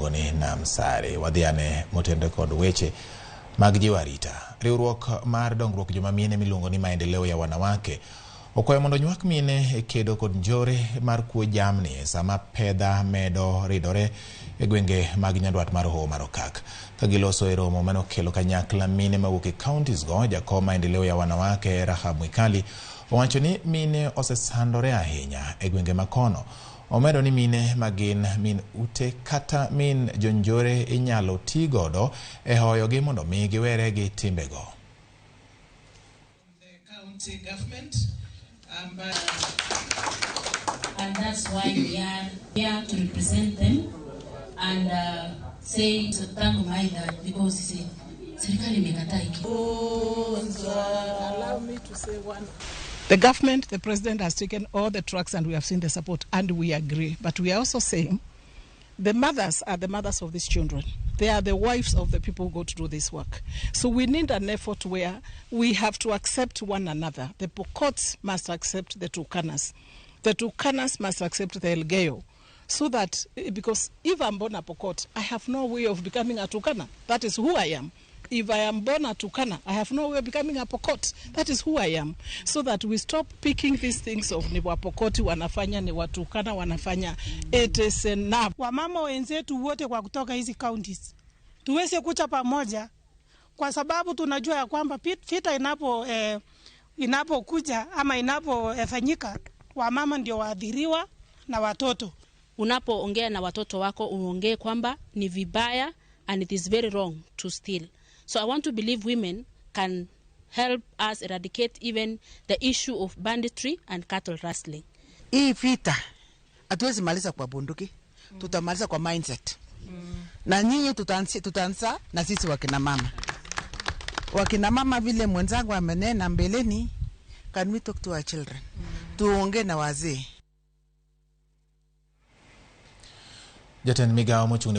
miluongo ni Namsari. Wadhi ane motenre kod weche mag jiwo arita. Riwruok mar dongruok joma mine miluongo ni Maendeleo ya Wanawake okwayo mondo onywak mine e kedo kod njore mar kuo jamni e sama pedha medo ridore e gwenge mag nyandwat mar Hoho mar Okak. Ka giloso e romo mane okelo kanyakla mine mawuok e counties go, jakom Maendeleo ya Wanawake Rahab Mwikali owacho ni mine osesandore ahinya e gwenge ma kono. Omedo ni mine ma gin min ute kata min jonjore inyalo ti godo e hoyogi mondo mi giwere gi timbego. County government. But And that's why we are here to represent them and say thank my dad because he said serikali imekataa hiki. Allow me to say one. The government, the president has taken all the trucks and we have seen the support and we agree. But we are also saying the mothers are the mothers of these children. They are the wives of the people who go to do this work. So we need an effort where we have to accept one another. The Pokots must accept the Turkanas. The Turkanas must accept the Elgeyo. So that, because if I'm born a Pokot, I have no way of becoming a Turkana. That is who I am. If I am born a Turkana, I have no way of becoming a Pokot. That is who I am. So that we stop picking these things of ni Wapokoti wanafanya, ni Waturkana wanafanya. It is enough. Wamama wenzetu wote kwa kutoka hizi counties tuweze kuja pamoja, kwa sababu tunajua ya kwamba vita inapokuja ama inapofanyika, wamama ndio waathiriwa na watoto. Unapoongea na watoto wako uongee kwamba ni vibaya and it is very wrong to steal. So I want to believe women can help us eradicate even the issue of banditry and cattle rustling. Hii vita hatuwezi maliza kwa bunduki, tutamaliza kwa mindset. Na nyinyi tutaanza na sisi wakina mama. Wakina mama vile mwenzangu amenena mbeleni, can we talk to our children? Tuongee na wazee. Jatend migawo mochung' ne